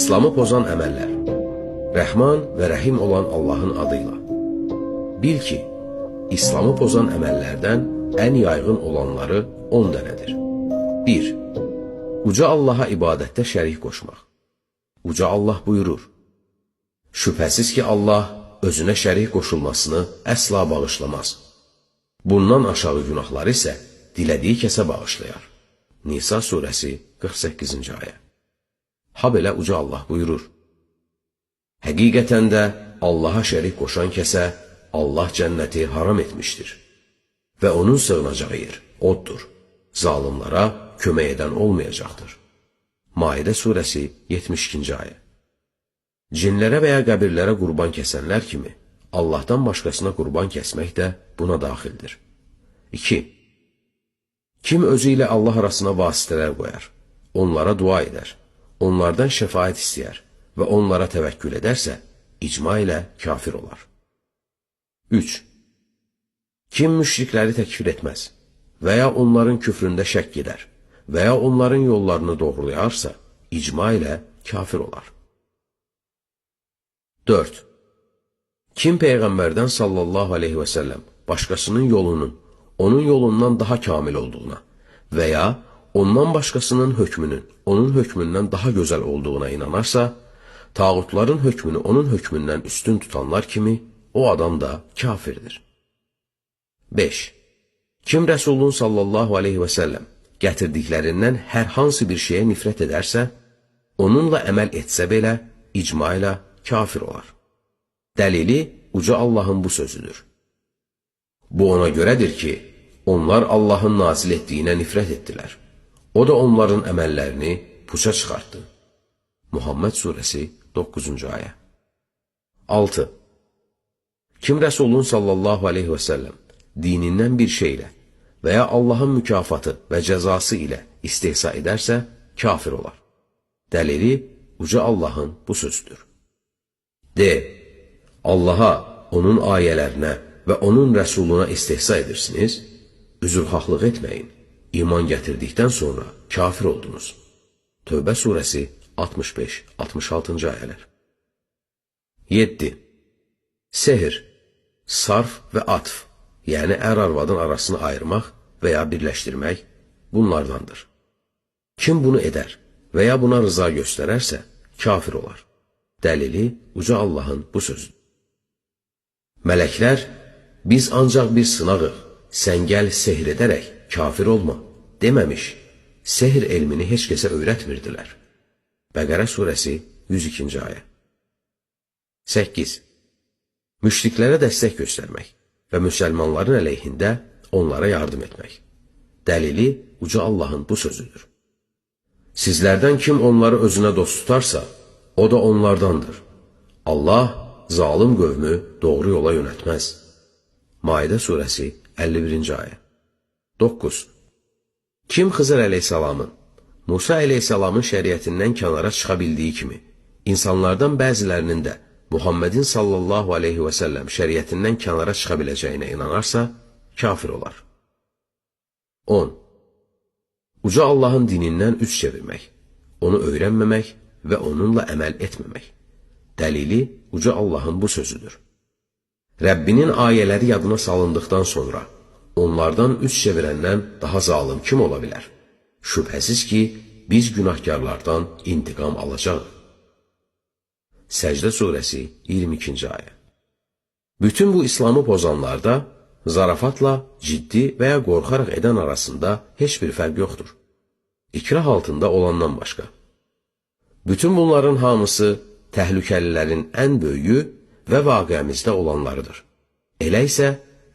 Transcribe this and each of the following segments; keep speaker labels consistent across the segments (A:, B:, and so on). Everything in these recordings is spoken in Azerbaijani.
A: İslamı pozan əməllər. Rəhman və Rəhim olan Allahın adıyla. Bil ki, İslamı pozan əməllərdən ən yayğın olanları 10 dənədir. 1. Uca Allaha ibadətdə şərik qoşmaq. Uca Allah buyurur: Şübhəsiz ki, Allah özünə şərik qoşulmasını əsla bağışlamaz. Bundan aşağı günahları isə dilədiyi kəsə bağışlayar. Nisa surəsi 48-ci ayə. Ha belə Uca Allah buyurur: Həqiqətən də Allaha şərik qoşan kəsə Allah cənnəti haram etmişdir və onun sığınacağı yer oddur. Zalimlara kömək edən olmayacaqdır. Maidə surəsi 72-ci ayə. Cinlərə və ya qəbirlərə qurban kəsənlər kimi Allahdan başqasına qurban kəsmək də buna daxildir. 2. Kim özü ilə Allah arasına vasitələr qoyar, onlara dua edər, onlardan şəfaət istəyər və onlara təvəkkül edərsə, icma ilə kafir olar. 3. Kim müşrikləri təkfir etməz və ya onların küfründə şəkk edər və ya onların yollarını doğrulayarsa, icma ilə kafir olar. 4. Kim Peyğəmbərdən sallallahu aleyhi və səlləm başqasının yolunun onun yolundan daha kamil olduğuna və ya ondan başqasının hökmünün onun hökmündən daha gözəl olduğuna inanarsa, tağutların hökmünü onun hökmündən üstün tutanlar kimi o adam da kafirdir. 5. Kim Rəsulun sallallahu aleyhi və səlləm gətirdiklərindən hər hansı bir şeyə nifrət edərsə, onunla əməl etsə belə icma ilə kafir olar. Dəlili Uca Allahın bu sözüdür. Bu ona görədir ki, onlar Allahın nazil etdiyinə nifrət etdilər. O da onların əməllərini puça çıxartdı. Muhammed surəsi 9-cu ayə. 6. Kim Rəsulun sallallahu aleyhi və səlləm dinindən bir şeylə və ya Allahın mükafatı və cəzası ilə istehza edərsə, kafir olar. Dəlili Uca Allahın bu sözüdür. De, Allaha, onun ayələrinə və onun rəsuluna istehza edirsiniz, üzrxahlıq etməyin. İman gətirdikdən sonra kafir oldunuz. Tövbə surəsi 65-66-cı ayələr. 7. Sehr, sarf və atf, yəni ər-arvadın arasını ayırmaq və ya birləşdirmək bunlardandır. Kim bunu edər və ya buna rıza göstərərsə, kafir olar. Dəlili Uca Allahın bu sözüdür. Mələklər, biz ancaq bir sınağıq, sən gəl sehr edərək kafir olma deməmiş, sehr elmini heç kəsə öyrətmirdilər. Bəqərə surəsi 102-ci ayə. 8. Müşriklərə dəstək göstərmək və müsəlmanların əleyhində onlara yardım etmək. Dəlili Uca Allahın bu sözüdür. Sizlərdən kim onları özünə dost tutarsa, o da onlardandır. Allah zalim qövmü doğru yola yönətməz. Maidə surəsi 51-ci ayə. 9. Kim Xızır əleyhissalamın, Musa əleyhissalamın şəriətindən kənara çıxa bildiyi kimi, insanlardan bəzilərinin də Muhammedin sallallahu aleyhi və səlləm şəriətindən kənara çıxa biləcəyinə inanarsa, kafir olar. 10. Uca Allahın dinindən üz çevirmək, onu öyrənməmək və onunla əməl etməmək. Dəlili Uca Allahın bu sözüdür. Rəbbinin ayələri yadına salındıqdan sonra onlardan üz çevirəndən daha zalım kim ola bilər? Şübhəsiz ki, biz günahkarlardan intiqam alacağıq. Səcdə surəsi 22-ci ayə. Bütün bu İslamı pozanlarda zarafatla, ciddi və ya qorxaraq edən arasında heç bir fərq yoxdur. İkrah altında olandan başqa. Bütün bunların hamısı təhlükəlilərin ən böyüyü və vaqiəmizdə olanlarıdır. Elə isə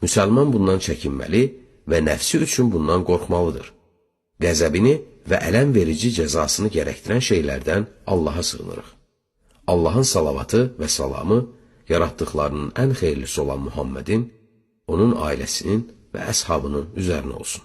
A: müsəlman bundan çəkinməli və nəfsi üçün bundan qorxmalıdır. Qəzəbini və ələm verici cəzasını gərəkdirən şeylərdən Allaha sığınırıq. Allahın salavatı və salamı yaratdıqlarının ən xeyirlisi olan Muhammedin, onun ailəsinin və əshabının üzərinə olsun.